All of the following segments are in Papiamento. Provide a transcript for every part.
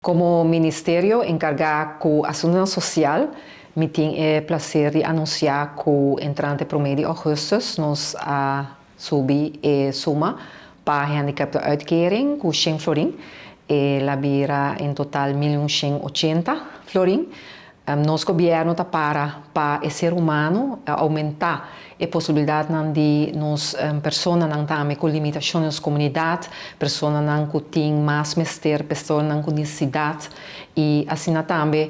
Komo ministerio enkargá ku asuntunan sosial, mi tin e plaser di anunsiá ku entrante promé di ougùstùs nos a subi e suma pa gehandicaptenuitkering ku 100 florin. El a bira en total 1180 florin. Nos gobièrnu ta para pa e ser humano, oumentá e posibilidatnan di nos personanan tambe ku limitashon den nos komunidat, personanan ku tin mas mester, personanan ku nesesidat i asina tambe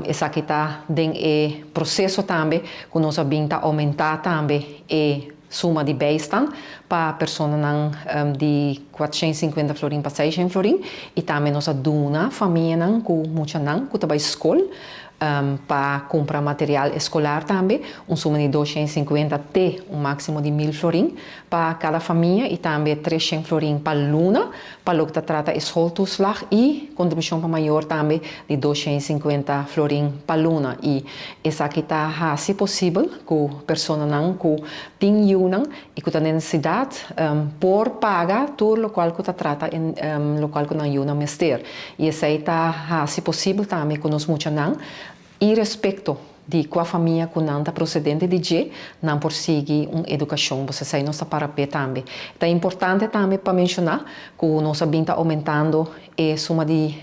esaki ta den e proseso tambe ku nos a bin ta oumentá tambe e suma di bijstand pa personanan di 450 florin pa 600 florin i tambe nos a duna famianan ku muchanan ku ta bai skol pa kumpra material eskolar tambe un suma di 250 te un máksimo di 1000 florin pa kada famia i tambe 300 florin pa luna pa loke ta trata e schooltoeslag i kontribushon pa mayor tambe di 250 florin pa luna. I esaki ta hasi posibel ku personanan ku tin yunan i ku ta den nesesidat por paga tur lokual ku ta trata lokual ku nan yunan mester. I esei ta hasi posibel tambe ku nos muchanan, irespekto di kua famia ku nan ta prosedente di dje, nan por sigui un edukashon. Pues esei nos ta para p'e tambe. Ta importante tambe pa menshoná ku nos a bin ta oumentando e suma di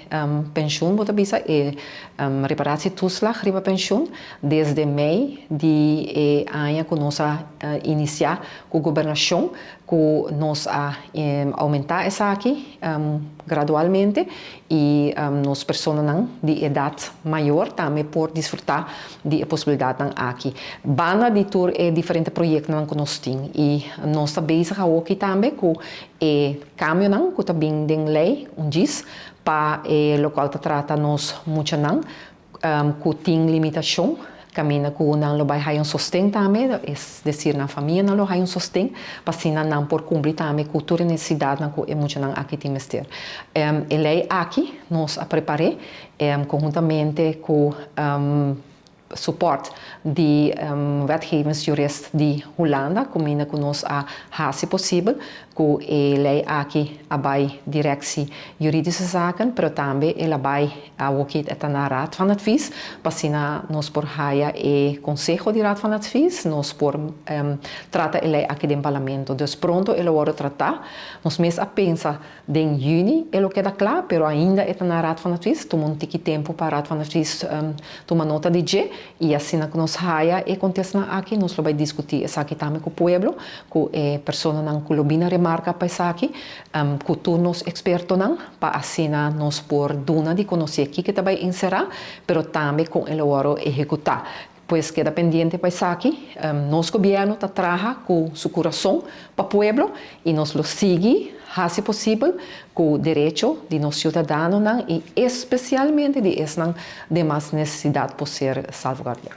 penshun, bo ta bisa e reparatietoeslag riba penshun, desde mei di e aña ku nos a inisiá ku gobernashon, ku nos a oumentá esaki gradualmente i nos personanan di edat mayor tambe por disfrutá di e posibilidatnan aki. Banda di tur e diferente proyektonan ku nos tin i nos ta bezig awoki tambe ku e kambionan ku ta bin den lei un djis pa e lokual ta trata nos muchanan ku tin limitashon, kaminda ku nan lo bai haya un sosten tambe, es desir nan famianan lo haya un sosten pa asina nan por kumpli tambe ku tur e nesesidatnan ku e muchanan aki tin mester. E lei aki nos a prepar'é konhuntamente ku support di wetgevingsjurist di Hulanda, kaminda ku nos a hasi posibel ku e lei aki a bai Directie Juridische Zaken, pero tambe el a bai awoki ta na Raad van Advies, pa asina nos por haya e konseho di Raad van Advies, nos por trata e lei aki den parlamento. Dus pronto e lo wòrdu tratá. Nos mes a pensa den yüni e lo keda kla, pero ainda e ta na Raad van Advies. Tuma un tiki tempu pa Raad van Advies tuma nota di dje i asina ku nos haya e kontestanan aki, nos lo bai diskutí esaki tambe ku pueblo, ku e personanan ku lo bini remarka pa esaki, ku tur nos ekspertonan, pa asina nos por duna di konosé kiko ta bai enserá, pero tambe kon e lo wòrdu ehekutá. Pues keda pendiente pa esaki. Nos gobièrnu ta traha ku su kurason pa pueblo i nos lo sigui hasi posibel ku derecho di nos siudadanonan i espesialmente di esnan den mas nesesidat por ser salvaguardiá.